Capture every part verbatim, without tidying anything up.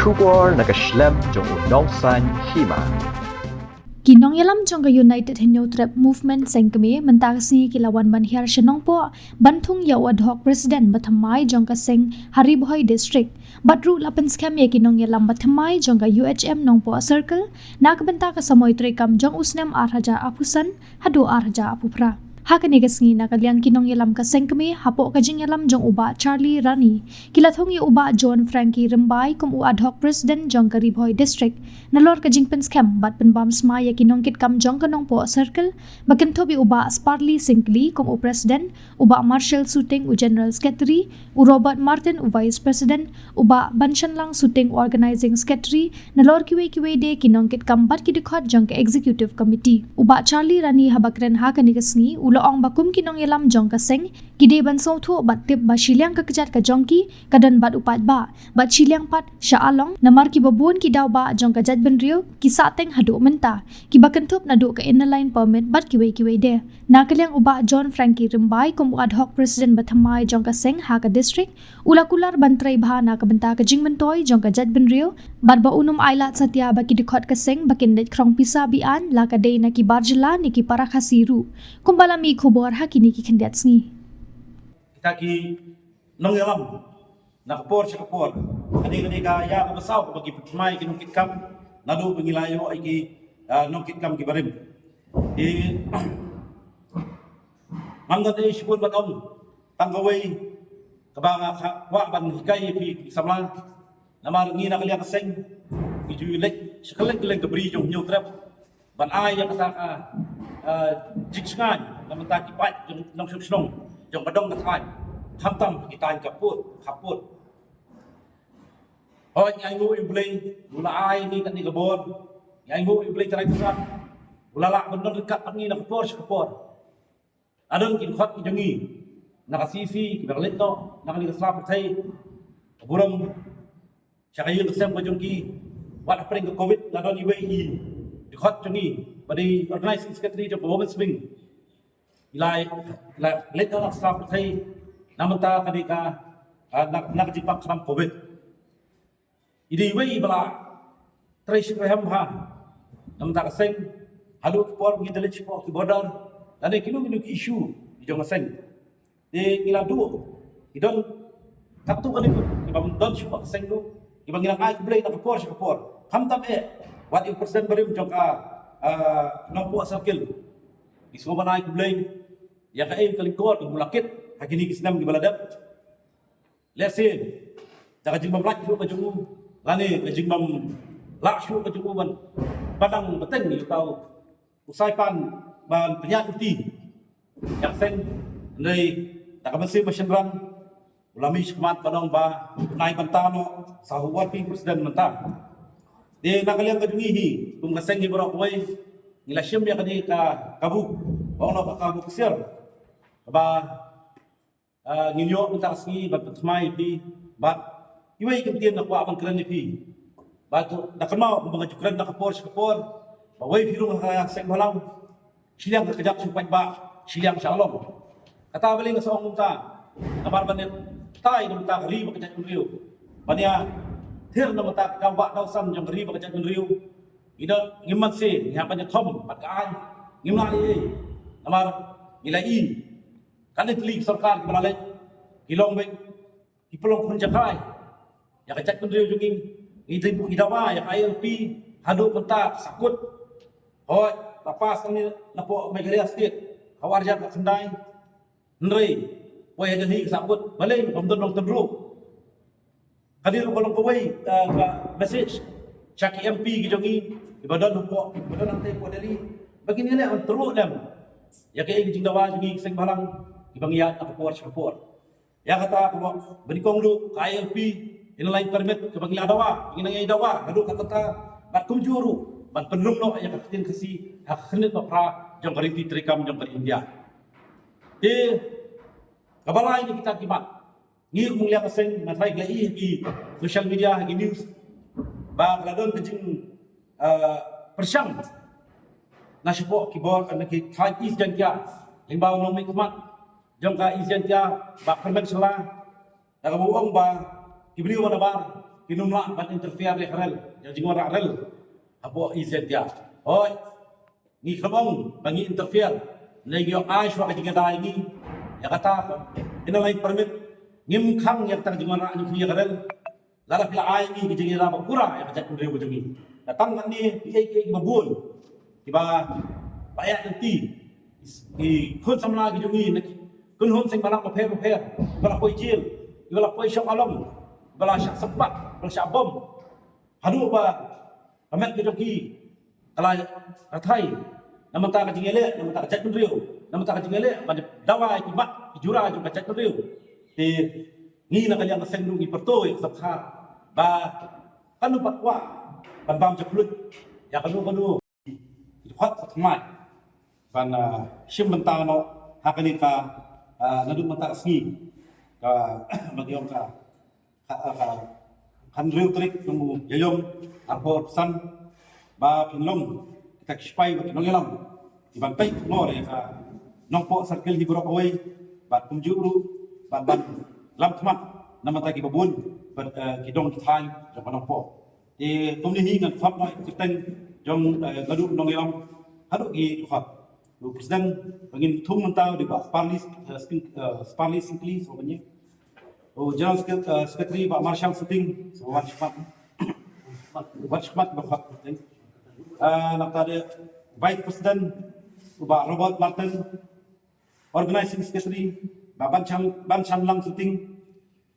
Khubor na ka shlem jong u Nongsaiñ Hima. Ki nongïalam jong ka United Hynñiewtrep Movement Seng Kmie mynta ka sngi ki la wan ban hiar sha Nongpoh ban thung ïa u ad hoc president ba thymmai jong ka seng ha Ri Bhoi District. Bad ruh la pynskhem ïa ki nongïalam ba thymmai jong ka U H M Nongpoh Circle na ka bynta ka samoi treikam jong u snem ar hajar arphew san haduh ar hajar arphew phra. Ha kane ka sngi na ka liang ki nongïalam ka Seng Kmie hapoh ka jingïalam jong u Bah Charlie Rani, ki la thung ïa u Bah John Frankie Rymbai kum u ad hoc president jong ka Ri Bhoi District. Nalor ka jingpynskhem bad pynbam smai ïa ki nongkitkam jong ka Nongpoh Circle ba kynthup ïa u Bah Sparly Syngkli kum u president, u Bah Marshall Suting u general secretary, u Robert Martin u vice president, u Bah Banshanlang Suting u organising secretary, nalor kiwei kiwei de ki nongkitkam bad ki dkhot jong ka executive committee. U Bah Charlie Rani haba kren ha kane ka sngi u la ong ba kum ki nongïalam jong ka seng, ki dei ban sngewthuh bad tip ba shiliang ka kjat ka jong ki ka don bad u paidbah, bad shiliang pat sha Along, namar kiba bun ki daw bah jong ka jaitbynriew ki sahteng haduh mynta, kiba kynthup naduh ka Inner Line Permit bad kiwei kiwei de. Na ka liang u Bah John Frankie Rymbai kum u ad hoc president ba thymmai jong ka seng ha ka district, u la kular ban trei bha na ka bynta ka jingmyntoi jong ka jaitbynriew, bad ba un ym ailad satia ba ki dkhot ka seng ba kin leit khrong pisa be-aiñ la ka dei na ki bar jylla ne ki para Khasi ruh. Kumba la mih khubor ha kine ki khyndiat sngi. Kita ki nongïalam na ka por sha ka por. Kane kane ka ïa ka basaw kaba ki pynmai ki nongkitkam naduh ba ngi la ïoh ïa ki, ah, nongkitkam ki barim. Ki ngam da dei shibun ban ong tang kawei kaba nga kwah ban hikai ïa phi ki samla. Namar ngi na ka liang ka seng ngi ju leit sha kylleng kylleng ka bri jong Hynñiewtrep ban ai ïa kata ka, ah, jingshngaiñ na bynta ki paid jong nongshong shnong jong ka dong ka thaiñ, khamtam ki thaiñ ka pud ka pud. Hooid, ngi ainguh ïa U Blei u la ai ngi kane ka bor, ngi ainguh ïa U Blei Trai Kynrad u la lah ban don ryngkat bad ngi na ka por sha ka por. Adon ki dkhot ki jong ngi na ka C C kiba la leit noh na kane ka sla pyrthei, ka burom sha ka ïing ka sem ka jong ki. Wat hapdeng ka covid la don iwei i dkhot jong ngi ba dei organizing secretary jong ka Women's Wing. I la, i la leit noh na ka sla pyrthei na bynta kane ka, ah, na, na ka jingpang khlam covid. I dei iwei ba la trei shyrkhei bha na bynta ka seng haduh ka por ngi da leit shapoh ki border lane kino kino ki issue ki jong ka seng. Te ngi la duh ngi don katto katne kiba don shapoh ka seng duh kiba ngi nang ai khublei na ka por sha ka por. Khamtam eh wat ïa u president barim jong ka, ah, Nongpoh Circle. Ngi sngewbha ban ai khublei ïa kaei ka lyngkor kaba u la kit ha kine ki snem kiba la dep. Lehse da ka jingbym lah shuh ka jong u lane ka jingbym lah shuh ka jong u ban, ban dang bteng ïa uta u saipan ban pynïaid lynti ïa ka seng, hynrei da ka mynsiem ba shynrang u la mih shakhmat ban ong ba un ai bynta noh sa u working president mynta. Te na ka liang ka jong ngi hi kum ka seng hi baroh kawei ngi la shim ïa kane ka kabu ba ong noh ka kabu ksiar kaba ah, ngin ïoh mynta ka sngi ban pynthymmai ïa phi bad iwei i kyntien nga kwah ban kren ïa phi. Bad da kynmaw kumba nga ju kren na ka por sha ka por ba wei phi rung ha ka seng bhalang shiliang ka kjat sha u paidbah shiliang sha Along. Kata balei nga sa ong kumta namar ban ïa tai na bynta ka ri bad ka jaitbynriew, ban ïa thir na bynta ka daw bah daw san jong ka ri bad ka jaitbynriew. Ngi da ngim man se ngi hap ban ïa thom bad ka aiñ, ngim lah ei ei namar ngi la i kane tylli ki sorkar kiba la leit ki long beit ki pynlong khun jakhlia ïa ka jaitbynriew jong ngi. Ngi dei, ngi dawa ïa ka I L P haduh mynta ka sakut. Hooid la pass hangne napoh Meghalaya State ha u ar hajar khyndai, hynrei poi ha Delhi ka sakut. Balei? Bym don nongtynruh. Ka dei ruh ka long kawei, eh, ka message sha ki M P ki jong ngi kiba don hapoh, kiba don hangtei hapoh Delhi ba kin ïaleh ban tynruh lem ïa kaei ka jingdawa jong ngi ki seng bhalang kiba ngi ïaid na ka por sha ka por. Ïa kata kaba nyngkong ruh ka I L P, Inner Line Permit kaba ngi la dawa, ngi nang ïa dawa haduh katta katta bad kumjuh ruh ban pynrung noh ïa ka ktien Khasi ha ka khyrnit ba phra jong ka riti treikam jong ka India. Te kaba lai na kita ki mat, ngi kum ka liang ka seng nga tharai la i ha ki social media, ha ki news ba ka la don ka jing, eh, pyrshang na shapoh ki bor na ki thaiñ East Jaintia lyngba u nongmihkhmat jong ka East Jaintia Bah Kyrmen Shylla. Da kaba u ong ba ki briew ba nabar Kin ym lah ban interfere ïa ka rel, ïa ka jingwanrah rel hapoh East Jaintia. Hooid, ngi khlem ong ba ngi interfere ne ngi ong ai shuwa ka jingïada ïa ngi. Ïa kata ka Inner Line Permit, ngim khang ïa kata ka jingwanrah jong phi ïa ka rel. Lada phi la ai ïa ngi ka jingïada ba pura ïa ka jaitbynriew ka jong ngi, da tang katne kiei kiei kiba bun kiba, ba ïa lynti ki khun samla ki jong ngi na ki kynhun seng bhalang bapher bapher, kiba la poi jel, kiba la poi shong along, kiba la shah sympat, kiba la shah bom. Haduh ba ka met ka jong ki ka la rathai na bynta ka jingïaleh, na bynta ka jaitbynriew, na bynta ka jingïaleh ban dawa ïa ki mat ki jura jong ka jaitbynriew. Te ngi na ka liang ka seng ruh ngi pyrto ïa ka sorkar ba kan ym pat kwah ban bam jakluit ïa kano kano. Ki dkhot ka thymmai ban, ah, shim bynta noh ha kane ka, ah, naduh mynta ka sngi, ka ba ki ong ka, ka, ka hynriew tarik jong u Ïaïong arphew arphew san, ba phin long kita ki shipai bad ki nongïalam kiban peit nongor ïa ka Nongpoh Circle hi baroh kawei, bad kumjuh ruh bad ban lam khmat na bynta kiba bun bad, eh, ki dong ki thaiñ jong ka Nongpoh. Te kumne hi ngan khot noh ïa ka kyrteng jong, eh, naduh nongïalam haduh ki dkhot. U President ba ngin thung mynta u dei Bah Sparly, eh, Spin-, eh, Sparly Syngkli, sngewbha ban ïa. U General Secret-, eh, Secretary Bah Marshal Suting, sngewbha wan shakhmat. Wan shakhmat ba khot. Eh, nangta de Vice President u Bah Robert Martin, Organizing Secretary Bah Banshan, Banshanlang Suting,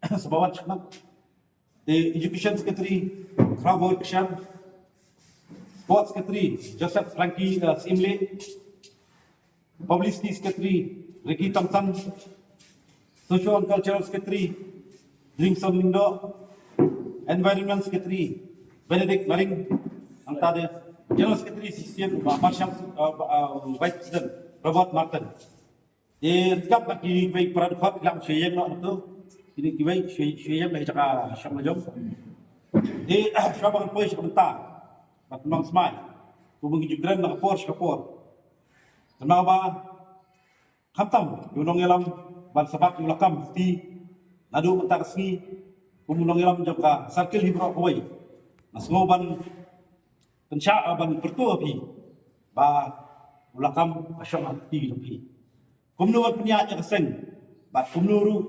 sngewbha wan shakhmat. The Education Secretary, Khrabor Kshan. Sports Secretary, Joseph Frankie, uh, Simle. Publicity Secretary, Ricky Thompson. Social and Cultural Secretary, Dringson Lindo. Environment Secretary, Benedict Maring. Nangta de General Secretary, C C M, uh, Marshal, uh, uh, Vice President, Robert Martin. Te ryngkat bad kiwei para dkhot, ki la shu ïeng noh to. Kine kiwei shu, shu ïeng noh ha jaka shong la jong. Te shuwa ba ngan poi sha ka bynta ba pynbam smai, kumba ngi ju kren na ka por sha ka por, kynmaw ba khamtam ïa u nongïalam ban sa bat ïa u lakam kti naduh mynta ka sngi kum u nongïalam jong ka Circle hi baroh kawei. Nga sngew ban pynshah, ban pyrto ha phi ba u lakam ka shong ha kti jong phi. Kumno ban pynïaid ïa ka seng bad kumno ruh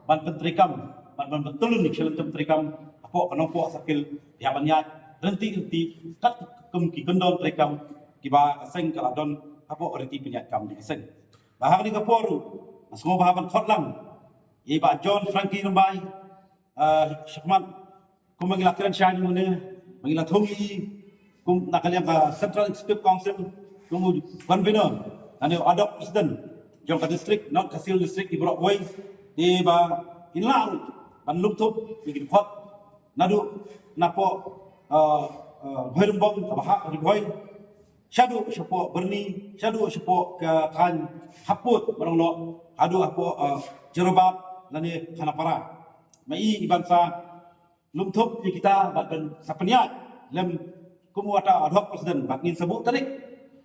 ban pyntreikam bad ban pyntylun ïa ka shlem treikam hapoh ka Nongpoh Circle, ïa ban ïaid ryntih ryntih kat kum ki kyndon treikam kiba ka seng ka la don hapoh ka riti pynïaid kam jong ka seng. Ba ha kane ka por ruh nga sngew ba hap ban khot lang ïa i Bah John Frankie Rymbai, ah, shakhmat, kumba ngi la kren shai mynne, ba ngi la thung ïa i kum na ka liang ka Central Executive Council, kum u convener lane u ad hoc president jong ka district, North Khasi Hills District hi baroh kawei. Te ba in lah ruh ban lum thup ïa ki dkhot naduh napoh, ah, ah, Bhoirymbong kaba hap Ri Bhoi, shaduh shapoh Byrni, shaduh shapoh ka thaiñ Happud, ba long noh haduh hapoh, ah, Jorabat lane Khanapara. Ma i, i ban sa lum thup ïa kita bad ban sa pynïaid lem kum u ata ad hoc president, bad ngin sa buh tarik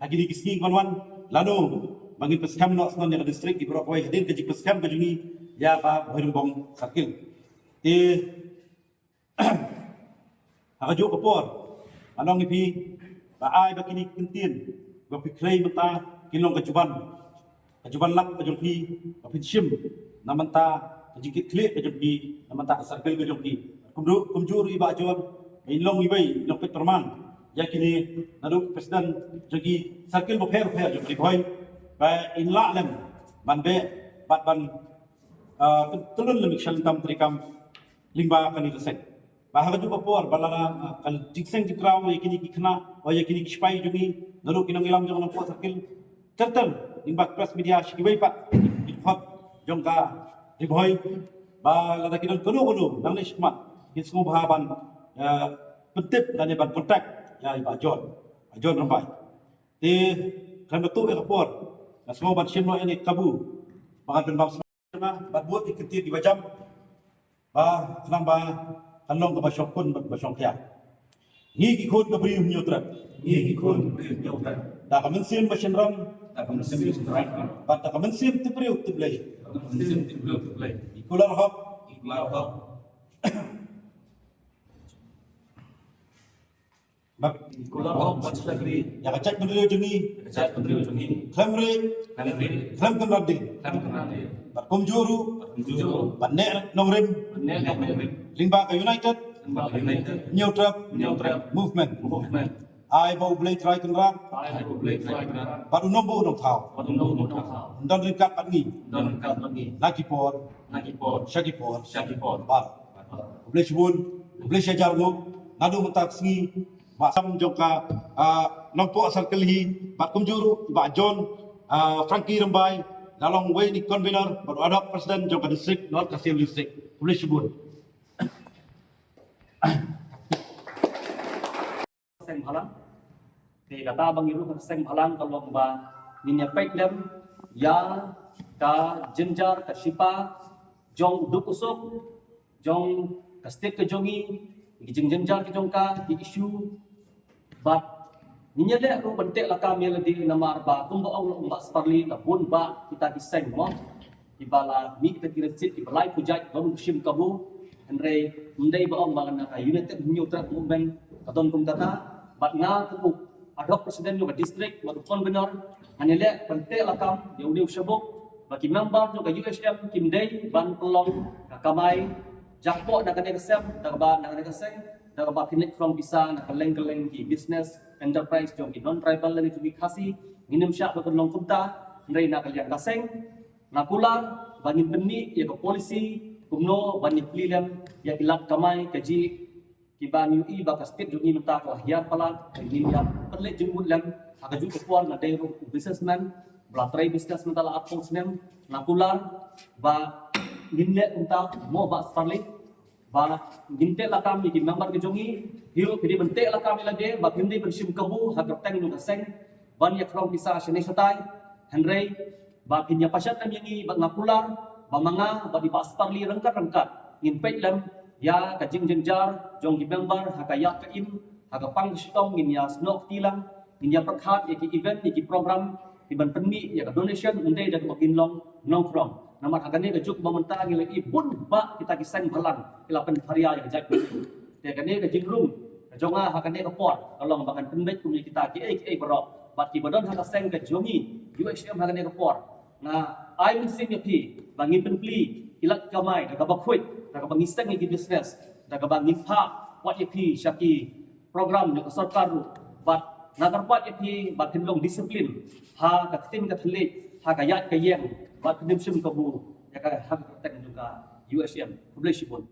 ha kine ki sngi ban wan lano ba ngin pynskhem noh shen ïa ka district hi baroh kawei hadien ka jingpynskhem ka jong ngi ïa ka Bhoirymbong Circle. Te ha kajuh ka por ngan ong ïa phi ba ai ba kine ki kyntien ba phi khlei mynta kin long ka juban, ka juban lak ka jong phi ba phin shim na bynta ka jingkitkhlieh ka jong phi, na bynta ka circle ka jong phi. Kumjuh, kumjuh ruh i Bah John ba in long iwei i nongpeit pyrman ïa kine naduh president jong ki circle bapher bapher jong Ri Bhoi, ba in lah lem ban beh bad ban, ah, pyntylun lem ïa ka shlem treikam lyngba kane ka seng. Ba ha kajuh ka por ba lada, ah, ka jingseng jingkraw ïa kine ki khynnah, ïa kine ki shipai jong ngi naduh ki nongïalam jong ka Nongpoh Circle, ter ter lyngba press media sha kiwei pat ki dkhot jong ka Ri Bhoi, ba lada ki don kano kano nangne shakhmat, kin sngewbha ban, eh, pyntip lane ban contact ïa i Bah John, Bah John Rymbai. Te khlem da tuh ïa ka por, nga sngew ban shim noh ïa kane ka kabu ba ngan pynbam sma bad bud ïa ki kyntien kiba jam, ba khnang ba kan long kaba shongkun bad kaba shongkhia. Ngi ki khun ka Bri u Hynñiewtrep. Ngi ki khun ka Bri u Hynñiewtrep. Da ka mynsiem ba shynrang. Da ka mynsiem ba shynrang. Bad da ka mynsiem tip briew tip Blei. Da ka mynsiem tip briew tip Blei. Ngi kular hok. Ngi kular hok. Kular hok bad shakri ïa ka jaitbynriew jong ngi, ka jaitbynriew jong ngi, khlem rieh, khlem rieh, khlem kynran dien, khlem kynran dien, bad kumjuh ruh, bad kumjuh ruh, bad neh nongrim, bad neh nongrim, lyngba ka United, lyngba ka United, Hynñiewtrep, Hynñiewtrep, Movement, Movement. Ai ba U Blei Trai Kynrad, ai ba U Blei Trai Kynrad, bad u nongbuh nongthaw, bad u nongbuh nongthaw, un don ryngkat bad ngi, un don ryngkat bad ngi, na ki por, na ki por, sha ki por, sha ki por, bad U Blei shibun, U Blei shi hajar nguh. Naduh mynta ka sngi, Bah Sam jong ka, ah, Nongpoh Circle hi, bad kumjuh ruh Bah John, ah, Frankie Rymbai, la long uwei na ki convener bad ad hoc president jong ka district, North Khasi Hills District. U Blei shibun. Seng bhalang. Te kata ba ngi ruh ka seng bhalang ka long ba ngin ïa peit lem ïa ka jynjar ka shipa jong u duk u suk jong ka state ka jong ngi, ki jingjynjar ki jong ka, ki issue, bad ngin ïa leh ruh ban teh lakam ïa lade namar ba kumba ong u Bah Sparly, la bun bah kita ki seng mo kiba la mih kita ki receipt kiba lai phew jait, don u shim kabu. Hynrei ym dei ba ong ba na ka United Hynñiewtrep Movement ka don kum kata. Bad nga kum u ad hoc president jong ka district bad u convener, ngan ïa leh ban teh lakam ïa une u shabuk ba ki member jong ka U H M kim dei ban pynlong ka kamai jakpoh na kane ka sem, da kaba na kane ka seng, da kaba pynleit khrong pisa na kylleng kylleng ki business enterprise jong ki non tribal lane jong ki Khasi. Ngin ym shah ban pynlong kumta. Hynrei na ka liang ka seng, nga kular ba ngin pynmih ïa ka policy kumno ban ïa plie lem ïa ki lad kamai kajih kiba ngi ïohi ba ka state jong ngi mynta ka la hiar palat. Ngin ïa pynleit jingmut lem ha kajuh ka por. Nga dei ruh u businessman ba la trei business mynta la arphew snem. Nga kular ba ngin leh kumta mo Bah Sparly, ba ngin teh lakam ïa ki member ki jong ngi. Hi ruh phi dei ban teh lakam ïa lade ba phin dei ban shim kabu ha kyrteng jong ka seng ban ïa khrong pisa shane shatai. Hynrei ba phin ïa pashat lem ïa ngi, ba nga kular ba ma nga bad i Bah Sparly ryngkat ryngkat ngin peit lem ïa ka jingjynjar jong ki member ha ka ïaid ka im, ha ka pang ka shitom. Ngin ïa snoh kti lang, ngin ïa pyrkhat ïa ki event, ïa ki program kiban pynmih ïa ka donation, ym dei da kaba ngin long nongkhrong. Namar ha kane ka juk ba mynta ngi la i bun bah kita ki seng bhalang ki la pynpharia ïa ka jaitbynriew. Te kane ka jingrung ka jong nga ha kane ka por ka long ba ngan pynbeit kum ïa kita kiei kiei baroh. Bad kiba don ha ka seng ka jong ngi U H M ha kane ka por, nga ai mynsiem ïa phi ba ngin pynplie ki lad kamai da kaba khuid, da kaba ngi seng ïa ki business, da kaba ngin phah wat ïa phi sha ki program jong ka sorkar ruh. Bad nga kyrpad ïa phi ba phin long discipline ha ka ktien ka thylliej, ha ka ïaid ka ïeng, bad phin ym shim kabu ïa ka ha ka kyrteng jong ka U H M. Khublei shibun.